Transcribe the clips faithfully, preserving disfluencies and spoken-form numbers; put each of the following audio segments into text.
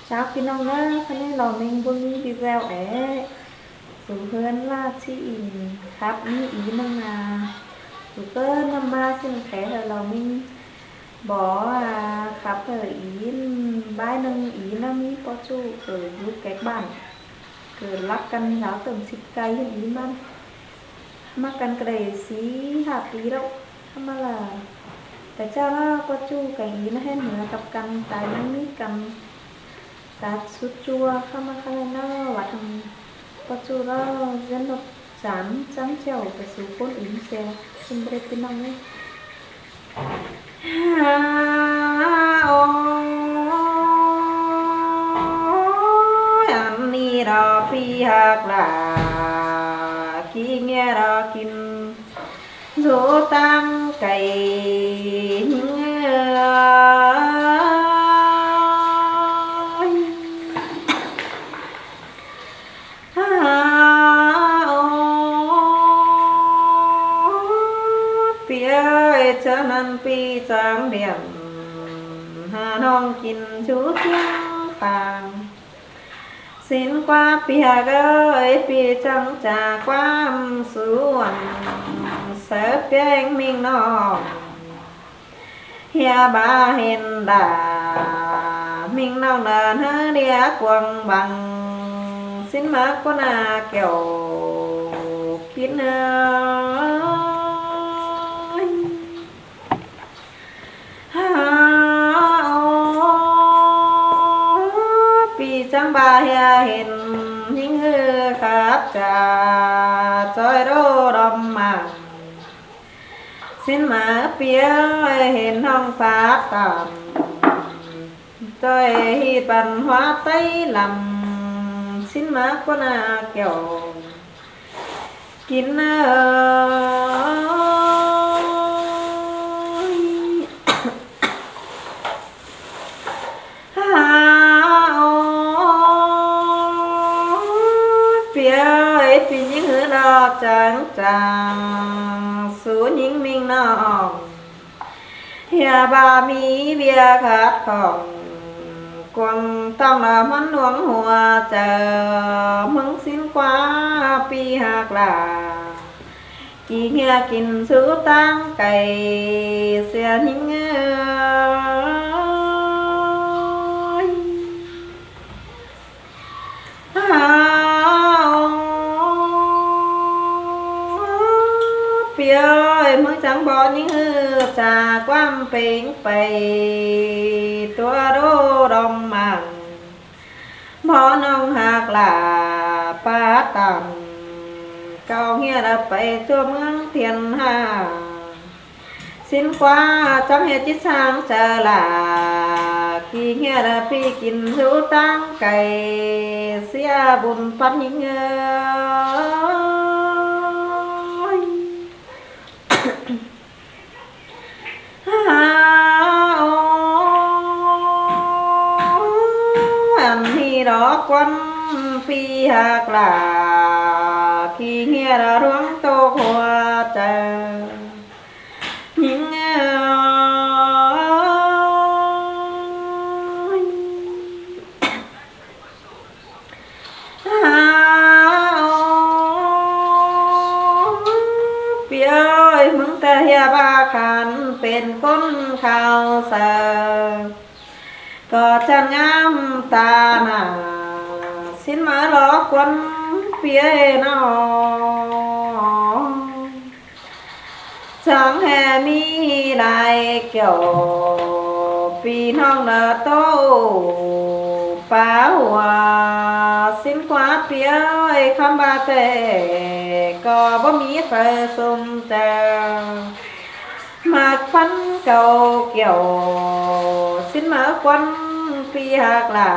Chao ꞌpi ꞌnọng ꞌnớ, ꞌkhắm ꞌnị lo ꞌminh báu ꞌmí video ế. Sú ꞌhướn ꞌlạ ꞌchí ỉn khắp ꞌmí ꞌí ꞌnưng a. Sú ꞌcọ ꞌnặm ꞌmá ꞌsịn khék hảư lo ꞌminh bók a, khắp hảư ỉn bái ꞌnưng ỉn ꞌmí ꞌpo ꞌchu ꞌcọ dú kék bản. ꞌCọ lắc căn dáo tơm síp cay ꞌhướn ꞌí ꞌmắn. ꞌMá căn ꞌcọ đảy sí hả pi ꞌlẹo. ꞌKhắm ꞌmá ꞌla ta ꞌchạ ꞌlạ ꞌpo ꞌchu kéng ỉn ꞌhẹn ꞌmưa cắp căn tai ꞌnưng ꞌmí căn ta sút ꞌchua. ꞌKhắm ꞌmá ꞌkhắm ꞌnị ꞌnớ ꞌva thăng ꞌpo ꞌchu ꞌlẹo ꞌdiến ꞌnộc chán chắng chẻo ꞌcọ sú ꞌcốn ỉn sia. ꞌSịn báu đảy ꞌpi ꞌnọng ꞌnớ. Ôi, ăn ꞌnị ꞌlẹo ꞌpi ꞌhặc ꞌlạ, ꞌkí ꞌnhia ꞌlẹo kin dú ꞌtáng cay ꞌnhính ơi. Ôi, ꞌpi ơi, ꞌchớ ꞌnặn ꞌpi chắng điên hả ꞌnọng kin dú ꞌtiếng pang. ꞌSịn ꞌquá ꞌpi ꞌhặc ơi, ꞌpi chắng ꞌchạ ꞌquám sú ăn sáư ꞌpéng ꞌmính ꞌnọng. ꞌHia ꞌva hên đa ꞌmính ꞌnọng đa ꞌhứ ꞌlía cuông băng. ꞌSịn ꞌmá ꞌcốn a kẻo kin ơi. Hả, ôi, ꞌpi chắng ꞌva ꞌhia hên ꞌnhính ꞌhứ khắp ꞌchạ ꞌchoi đô đom mảng. ꞌSịn ꞌmá ꞌpi ơi, hên ꞌnọng pát tăm ꞌchoi ꞌhịt văn hóa Tây lăm. ꞌSịn ꞌmá ꞌcốn a kẻo kin ơi. Hả, ôi, ꞌpi ơi, ꞌpi ꞌnhính ꞌhứ ꞌlẹo chắng chắng sú ꞌnhính ꞌmính ꞌnọng. ꞌHia ꞌva ꞌmí ꞌviạk khắt khỏng cuông ꞌtong ꞌla ꞌmắn ꞌluống hua chaư ꞌmướng. ꞌSịn ꞌquá ꞌpi ꞌhặc ꞌlạ, ꞌkí ꞌnhia kin dú ꞌtáng cay sia ꞌnhính ơi. Hả, ôi, ꞌpi ơi, ꞌmướng chắng bók ꞌnhính ꞌhứ ꞌchạ ꞌquám pêng pay tua đô đom mảng. Bók ꞌnọng ꞌhặc ꞌlạ pát tăm, ꞌcọ ꞌnhia đa pay ꞌchua ꞌmướng thiên hà. ꞌSịn ꞌquá chắng ꞌhịt ꞌchí sáng chaư lả, ꞌkí ꞌnhia đa ꞌpi kin dú ꞌtáng cay sia bun pắt ꞌnhính ơi. Hả, ôi, ăn ꞌnị ꞌlẹo ꞌquám ꞌpi ꞌhặc ꞌlạ, ꞌkí ꞌnhia đa ꞌluống tô hua chaư ꞌnhính ơi. Hả, ôi, ꞌpi ơi, ꞌmướng ta ꞌhia ꞌva khăn pên ꞌcốn khao saư ꞌcọ chăn ngắm ta nả. ꞌSịn ꞌmá ꞌlẹo ꞌquám ꞌpi ơi ꞌnọ, chắng ꞌhê ꞌmí lai kẻo ꞌpi ꞌnọng đa tô pá hua. ꞌSịn ꞌquá ꞌpi ơi, ꞌkhắm ꞌva ꞌtẹ ꞌcọ báu ꞌmí phaư sôm chaư ꞌmặc ꞌphắn cau kẻo. ꞌSịn ꞌmá ꞌquám ꞌpi ꞌhặc ꞌlạ,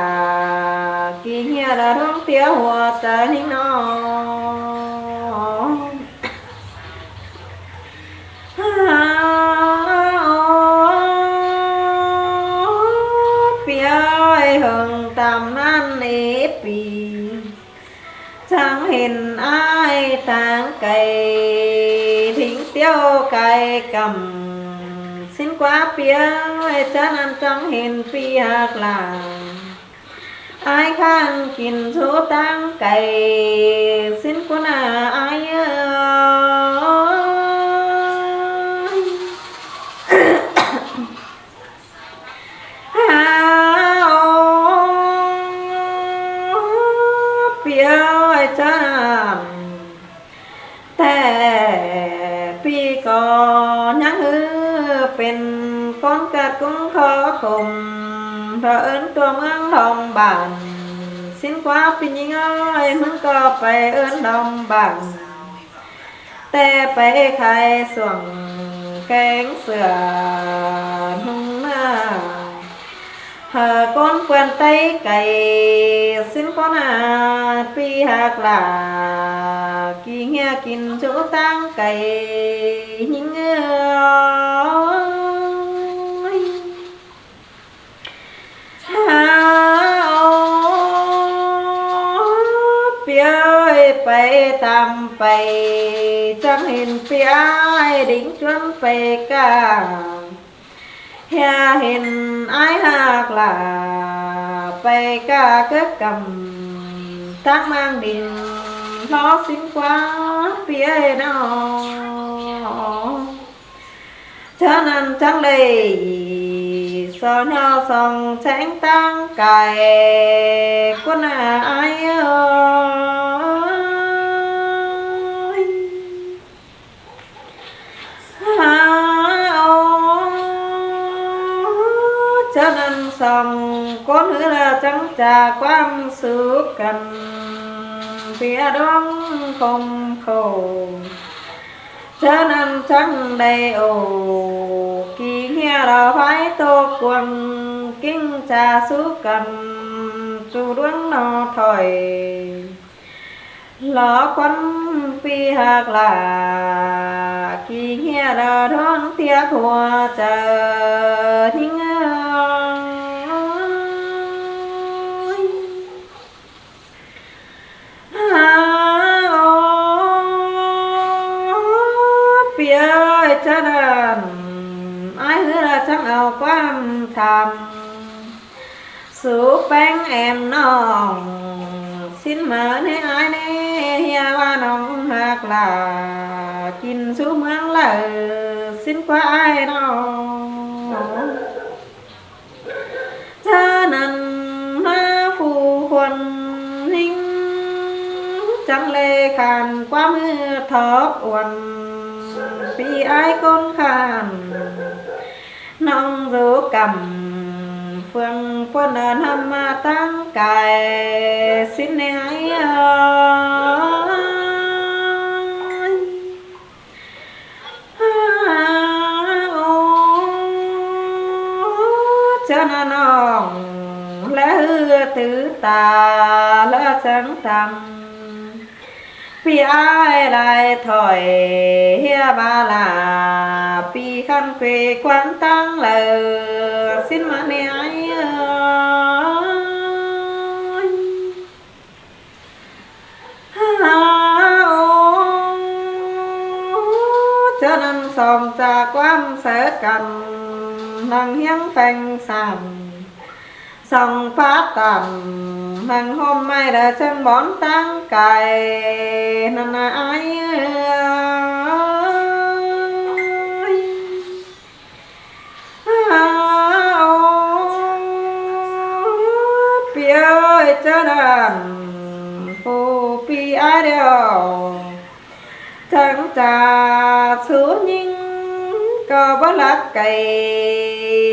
ꞌkí ꞌnhia đa ꞌluống tia hua chaư ꞌnhính ꞌnọ. Hả, ôi, ꞌpi ơi, ꞌhưng tam ꞌnặn ế ꞌpi chắng hên ải ꞌtáng cay thính ꞌtiếu cay căm. ꞌSịn ꞌquá ꞌpi ơi, ꞌchớ ꞌnặn chắng hên ꞌpi ꞌhặc ꞌlạ, Ái khăn kin sú ꞌtáng cay, ꞌsịn ꞌcốn ải ơi. Hao ꞌpi ơi, ꞌchớ ꞌnặn ꞌtẹ ꞌpi ꞌcọ ꞌnhắng ꞌhứ pên ꞌcốn ꞌcặt ꞌcốn khó khôm, ꞌtoi ứn ꞌtưa ꞌmướng ꞌlum bản. ꞌSịn ꞌquá ꞌpi ꞌnhính ơi, ꞌmướng ꞌcọ pay ứn ꞌlum bản, ꞌtẹ pay khai suông kéng sửa ꞌnung ꞌná hảư ꞌcốn ꞌpươn ꞌTáy cay, ꞌsịn ꞌcốn ꞌnặn ꞌpi ꞌhặc lả, kin ꞌhiạk kin sú ꞌtáng cay ꞌnhính ơi. Hao ꞌpi ơi, pay tăm pay chắng hên ꞌpi ải đính ꞌchuốn pay ꞌcạ, ꞌhiạk hên ải ꞌhặc lả pay ꞌcạ cớt căm tắc mang đin ꞌló ꞌsịn ꞌquá ꞌpi ơi ꞌnọ. ꞌChớ ꞌnặn chắng đảy so ꞌnhó song chẻng ꞌtáng cay ꞌcốn ải ơi. Hao ꞌchớ ꞌnặn song ꞌcốn ꞌhứ ꞌlạ chắng ꞌchạ ꞌquám sú căn ꞌpi ải ꞌluống khôm khổ. ꞌChớ ꞌnặn chắng đảy ổ kin ꞌhiạk lỏ phái ꞌtố cuông kin ꞌchạ sú căn sú ꞌluống ꞌnọ thôi. Lỏ ꞌquám ꞌpi ꞌhặc lả kin ꞌhiạk lỏ ꞌluống ꞌtiếc hua chaư ꞌnhính ơi. Hao ꞌpi ơi, ꞌchớ ꞌnặn ải ꞌhứ ꞌlạ chắng au ꞌquám tham sú ꞌpéng êm ꞌnọng. ꞌSịn ꞌmá ꞌnị ải ꞌnị ꞌhiạk ꞌva ꞌnọng ꞌhặc lả kin sú ꞌmướng ꞌlạ ꞌsịn ꞌquá ải ꞌnọ. ꞌChớ ꞌnặn ꞌmá phủ khuôn ꞌnhính chắng lê khăn ꞌquám ꞌhứ thóp uôn ꞌpi ải ꞌcốn khăn ꞌnọng dú căm phương ꞌpươn ꞌnặn ꞌhăm ꞌmá ꞌtáng cay ꞌsịn ꞌnị ải ơi. Hao ꞌchớ ꞌnặn ꞌnọng ꞌlạ ꞌhứ tứ ta ꞌlạ chắng thăm ꞌpi ải lai thỏi ꞌhiạk ꞌva lả ꞌpi khăn quê quan ꞌtáng ꞌlạ ꞌsịn ꞌmá ꞌnị ải ơi. Hao ꞌchớ ꞌnặn song ꞌchạ ꞌquám sáư căn ꞌnăng ꞌhiếng pheng san song pá tẳn ꞌnăng ꞌhôm ꞌmạy đa chắng bón ꞌtáng cay ꞌnặn ải ơi. Hao ꞌpi ơi, ꞌchớ ꞌnặn phủ ꞌpi ải điêu chắng ꞌchạ sú ꞌnhính ꞌcọ báu lắc cay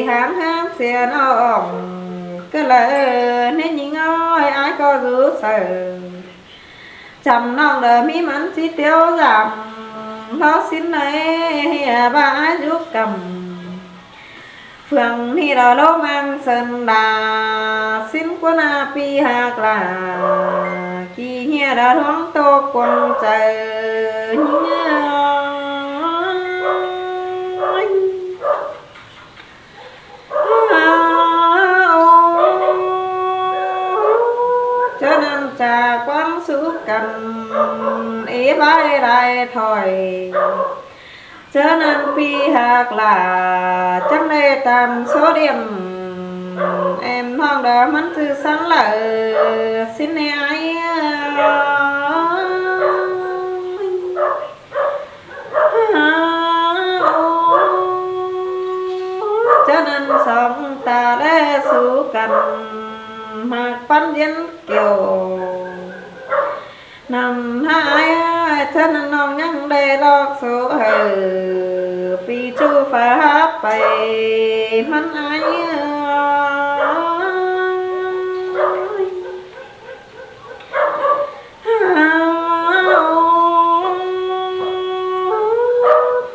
háng háng sia ꞌnọng ꞌcọ ꞌlạ ꞌnị ꞌnhính ơi, ải ꞌcọ dú saư chăm ꞌnọng đa ꞌmí mẳn ꞌchí tiếu dăm ꞌló ꞌsịn ꞌnị ꞌhứ ꞌva ải dú căm phương ꞌnị đa ꞌlố ꞌmáng sơn đa ꞌsịn ꞌcốn ꞌnặn ꞌpi ꞌhặc lả kin ꞌhiạk đa ꞌluống ꞌtố cuông chaư ꞌnhính ơi. Hao ꞌchớ ꞌnặn ꞌchạ ꞌquám sú căn ꞌhứ ải lai thỏi ꞌchớ ꞌnặn ꞌpi ꞌhặc lả chắng đảy tăm số điểm Em ꞌnọng đa ꞌmắn ꞌchư săng lả ꞌsịn ꞌnị ải. ꞌChớ ꞌnặn song ta ꞌlẹ sú căn ꞌmặc ꞌpắn ꞌdiến kiêu. ꞌNặn ải ơi, ꞌchớ ꞌnặn ꞌnọng ꞌnhắng đảy ꞌlọk sú hảư ꞌpi ꞌchu pha hák pay ꞌmắn ải ơi.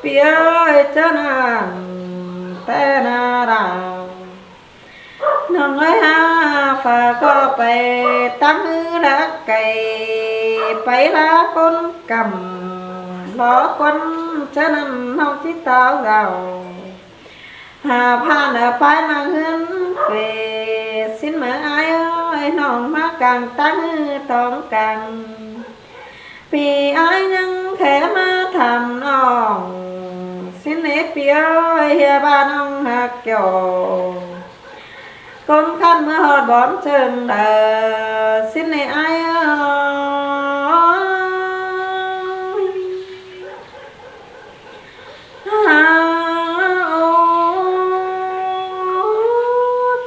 ꞌPi ơi, ꞌchớ ꞌnặn ꞌtẹ ꞌna đa ꞌnọng ơi ha, pha ꞌcọ pay ꞌtáng ꞌhứ lác cay, pay ꞌlạ ꞌcốn căm lỏ ꞌquắn. ꞌChớ ꞌnặn ꞌnọng ꞌchí táo dao ha, phan ở pái ꞌmặc ꞌhướn quê. ꞌSịn ꞌmự ải ơi, ꞌnọng ꞌmá cang ꞌtáng ꞌhứ tong cang. ꞌPi ải ꞌnhắng khék ꞌmá tham ꞌnọng ꞌsịn ꞌnị ꞌpi ơi, ꞌhia ꞌva ꞌnọng ꞌhặc kiẻo ꞌcốn ꞌkhặn ꞌmứa ꞌhọt bón ꞌchương đa ꞌsịn ꞌnị ải ơi.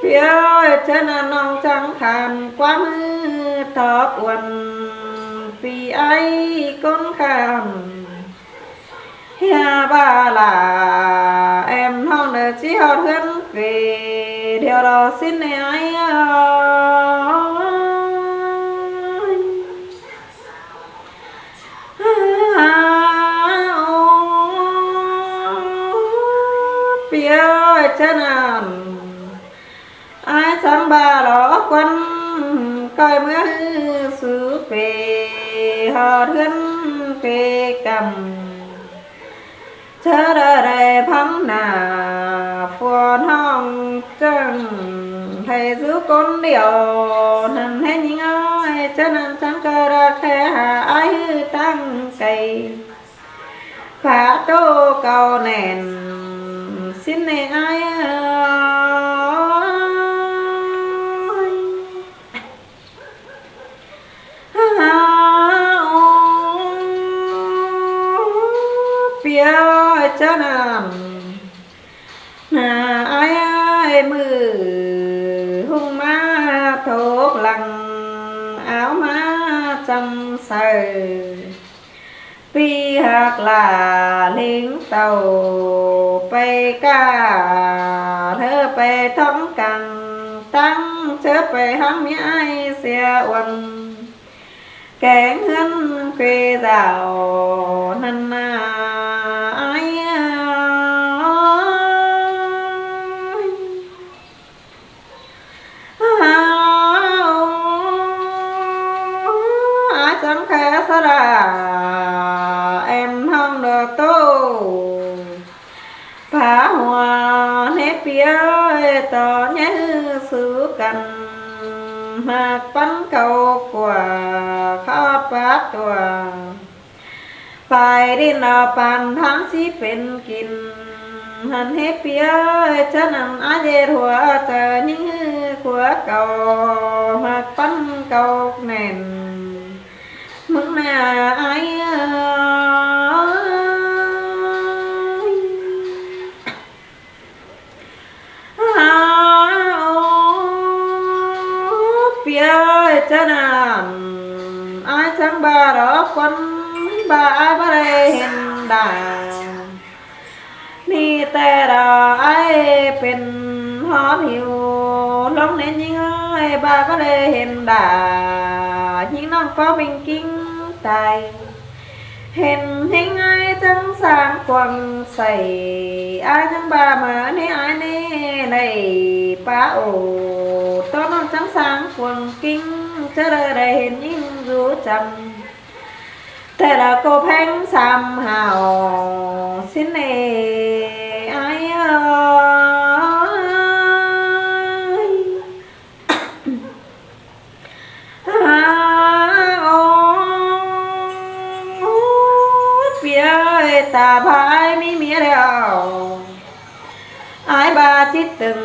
ꞌPi ơi, ꞌchớ ꞌnặn ꞌnọng chắng khăn ꞌquám ꞌhứ tóp uôn ꞌpi ải ꞌcốn khăn. ꞌHia ꞌva lả em ꞌnọng đa ꞌchí ꞌhọt ꞌhướn quê điêu lo ꞌsịn ꞌnị ải ơi. ꞌPi ơi, ꞌchớ ꞌnặn ải chắng ꞌva lo ꞌquắn ꞌcoi ꞌmứa ꞌhứ sú quê, ꞌhọt ꞌhướn quê căm. ꞌChớ đa đảy ꞌphắng nả phua ꞌnọng ꞌchương đảy dú ꞌcốn điêu. ꞌNặn ꞌhế ꞌnhính ơi, ꞌchớ ꞌnặn chắng ꞌcọ đa khék ha ải ꞌhứ ꞌtáng cay, pá ꞌtố cáu nẻn ꞌsịn ꞌnị ải ơi. ꞌPi ơi, ꞌchớ ꞌnặn ꞌna ải ơi, ꞌmự ꞌhung ꞌmá thốc lăng, áo ꞌmá chăm saư. ꞌPi ꞌhặc lả ꞌlính tảu pay ꞌcạ, ꞌhứ pay tóng căng ꞌtáng ꞌchớ pay ꞌhắng ꞌmí ải sia uôn kéng ꞌhướn quê dảo ꞌnặn ꞌna ải ơi. Ải chắng khék ꞌsá đa em ꞌnọng đa ꞌtố pá hua ꞌnị ꞌpi ơi, ꞌto ꞌnhá ꞌhứ sú căn ꞌmặc ꞌpắn cáu ꞌquá khót pá tua. Pay đin lo păn tháng ꞌchí pên kin. ꞌNặn ꞌhế ꞌpi ơi, ꞌchớ ꞌnặn ải ꞌdệt hua chaư ꞌnhính ꞌhứ khua cáu, ꞌmặc ꞌpắn cáu nẻn ꞌmứng ꞌna ải ơi. ꞌPi ơi, ꞌchớ ꞌnặn ải chắng ꞌva lo ꞌquắn, ꞌva ải báu đảy hên đa ꞌnị ꞌtẹ lo ải pên ꞌhọt hiu ꞌlống ꞌnị ꞌnhính ơi, ꞌva báu đảy hên đa ꞌnhính ꞌnọng ꞌpó ꞌminh ꞌkính tai. Hên ꞌnhính ải chắng sáng cuông sảy, ải chắng ꞌva ꞌmự ꞌnị ải ꞌnị đảy pá ổ, ꞌto ꞌnọng chắng sáng cuông ꞌkính, ꞌchớ đa đảy hên ꞌnhính dú chăm. ꞌTẹ lo ꞌcọ ꞌpéng sam hảu ꞌsịn ꞌnị ải ơi. ꞌPi ơi, ta ꞌva ải ꞌmí ꞌmía điêu, ải ꞌva ꞌchí tưng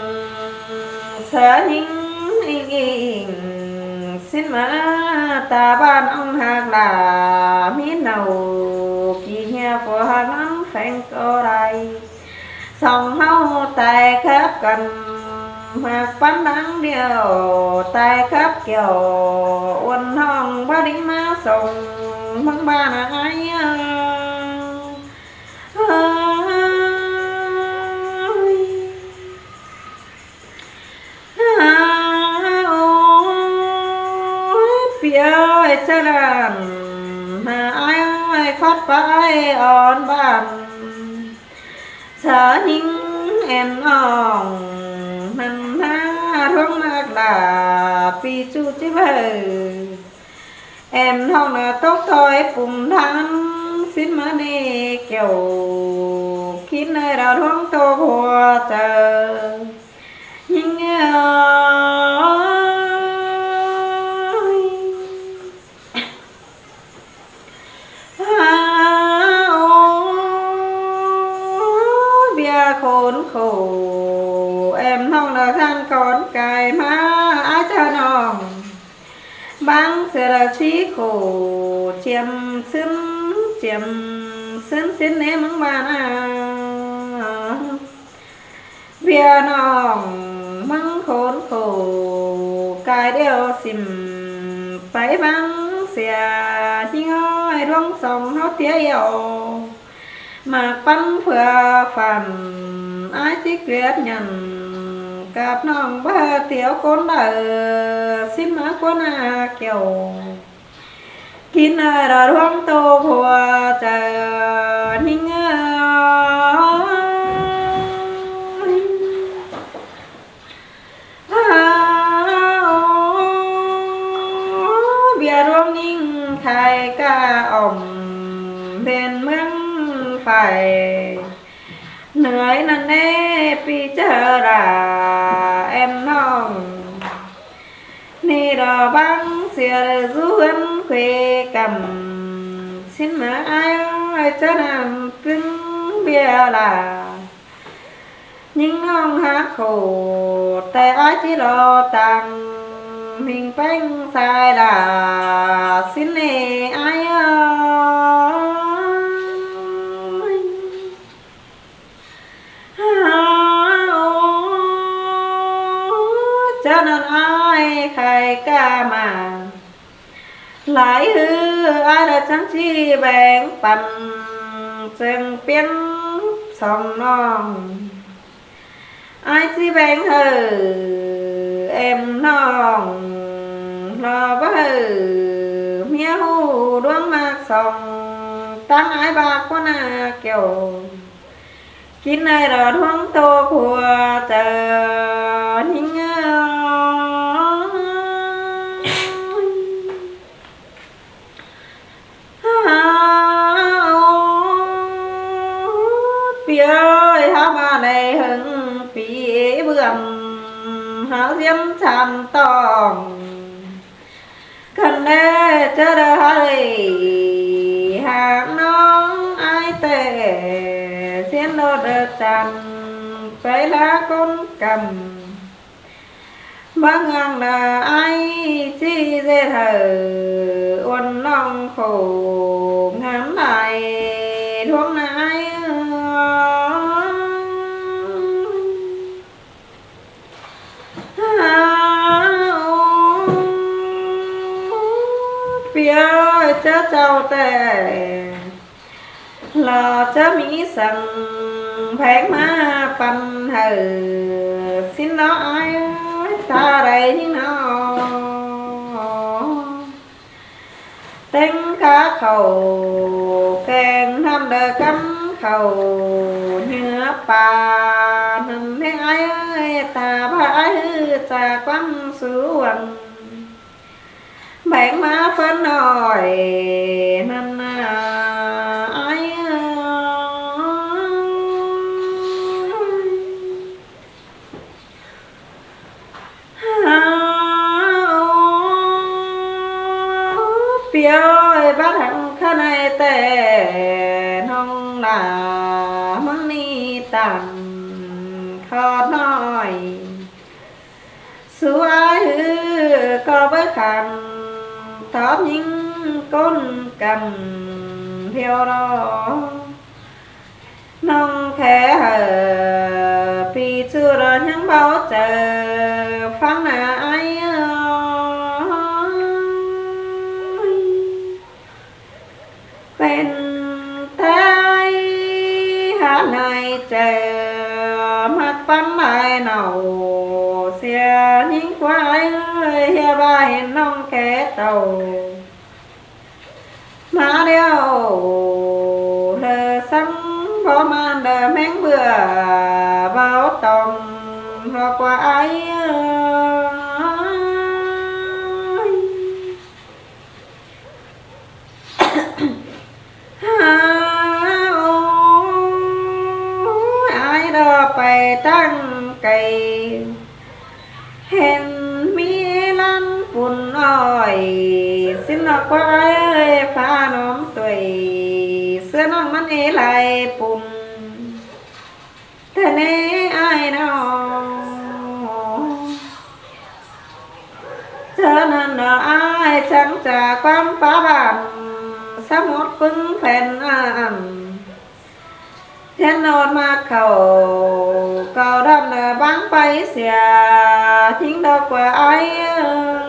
Sá ꞌnhính inh inh, ꞌsịn ꞌmá ta bản ong ꞌhặc lả, ꞌmí nảu kỉ ꞌhiạk phua ꞌhặc ꞌnặn pheng ꞌcọ lai. Song ꞌháu tai khắp căn, ꞌhặc ꞌpắn ꞌnáng điêu, tai khắp kiẻo, uôn ꞌhọng bá đinh ꞌmá song, ꞌmướng bản ải ơi. Ôi, ꞌpi ơi, ꞌchớ ꞌnặn, ải ơi, khót pay ón bản. Sá ꞌnhính em ꞌnọng, ꞌnặn ꞌná ꞌluống ꞌmặc lả, ꞌpi ꞌchu ꞌchí ꞌvạy. Em ꞌnọng ꞌnạ tốc ꞌtoi pum than, ꞌsịn ꞌmá ꞌnị kiẻo, kin ꞌnị đa ꞌluống tô hua chaư. ꞌNhính ơi. À, ôi, ꞌviạk khốn khổ, em ꞌnọng ꞌnạ ꞌdáng cón cai ꞌmá, ải ꞌchớ ꞌnọng. Bang sia ꞌlạ ꞌchí khổ, chiêm ꞌsướng, chiêm ꞌsướng ꞌsịn ꞌnị ꞌmướng bản à. ꞌViạk ꞌnọng ꞌmướng khốn khổ, cai điêu sỉm pay bang sia, ꞌnhính ơi, ꞌluống song ꞌháu ꞌtía yau. ꞌMặc ꞌpắn phua phản, ải ꞌchí ꞌquiệt nhẳn, cắp ꞌnọng báu thiêu khốn đaư, ꞌsịn ꞌmá ꞌquá ꞌnạ kiẻo. Kin ꞌnị đa ꞌluống tô hua chaư, ꞌnhính ơi. À, ôi, ꞌviạk ꞌluống ꞌnhính khai ca ỏm, bên ꞌmướng phải. ꞌNưới ꞌnặn ꞌnị ꞌpi ꞌchớ lả, em ꞌnọng. ꞌNị đa bang sia ꞌlạ dú ꞌhướn khuê căm, ꞌsịn ꞌmá ải ơi, ꞌchớ ꞌnặn ꞌpứng ꞌviạk lả. ꞌNhính ꞌnọng ꞌhặc khổ, té ải ꞌchí lo tang, ꞌmính ꞌpéng sai lả, ꞌsịn ꞌnị ải ơi. À, ôi, ꞌchớ ꞌnặn ải khai ca ꞌmá, lai ꞌhứ ải ꞌlạ chắng ꞌchí beng păn, ꞌsướng ꞌpiếng song ꞌnọng. Ải ꞌchí beng hảư em ꞌnọng, lo báu hảư ꞌmía ꞌhụ ꞌluống ꞌmặc song, ꞌtáng ải bác ꞌquá ꞌnạ kiẻo. Kin ꞌnị đa ꞌluống tô hua chaư, ꞌnhính ơi. À, ôi, ꞌpi ơi, ꞌháu ꞌmá đảy ꞌhưng ꞌpi bươn, ꞌháu ꞌdiến chăm tỏng. Khăn đảy ꞌchớ đa ꞌhại, hák ꞌnọng ải té, ꞌdiến đô đa chăm, pay ꞌlạ khốn căm. Bang ꞌnăng ꞌnạ ải ꞌchí ꞌdệt hảư, uôn ꞌnọng khổ, ngắm lai, ꞌluống ꞌnạ ải ơi. À, ôi, ꞌpi ơi, ꞌchớ chảu té, lo ꞌchớ ꞌmí săng, pheng ꞌmá păn hảư, ꞌsịn lo ải ơi, ta đảy ꞌnhính ꞌnọng. Téng cá khảu, keng ꞌnặm đa cắm khảu, nhứa pa, ꞌnặn ꞌnị ải ơi, ta báu ải ꞌhứ ꞌchạ ꞌquám sú ꞌvắng. Beng ꞌmá phớn ꞌnọi, ꞌnặn ꞌnạ ải ơi. À, ꞌpi ơi, bát hăng khá ꞌnị té, ꞌnọng lả ꞌmướng ꞌnị tẳng khót ꞌnọi. Sú ải ư, ꞌcọ báu khăn tóp ꞌnhính ꞌcốn căn ꞌhiếu lo. ꞌNọng khe hảư ꞌpi ꞌchư lo ꞌnhắng báu chaư ꞌphắng nả ải ơi. Pên ꞌtẹ ải hák lai chaư ꞌmặc ꞌpắn lai nảu sia ꞌnhính ꞌquá ải ơi, ꞌhiạk ꞌva hên ꞌnọng khe tảu ꞌmá ꞌlẹo, lỏ săng báu ꞌmắn đa ꞌmáng bưa báu tỏng lo ꞌquá ải ơi. Hák ôi, ải lo pay ꞌtáng cay, hên ꞌmí ꞌlan pun ỏi sín lo ꞌquá ải ơi, ꞌphạ ꞌnọm ꞌtoi ꞌsứa ꞌnọng ꞌmắn ê lai pun. Thế nên ải lo, ꞌchớ ꞌnặn lo ải chắng cha ꞌquám pá bản, sắm ꞌmột ꞌpứng phen ăn, ꞌtến ꞌnọt ꞌmặc khảu, khảu đăm lo ꞌváng pay sia ꞌnhính lo ꞌquá ải ơi.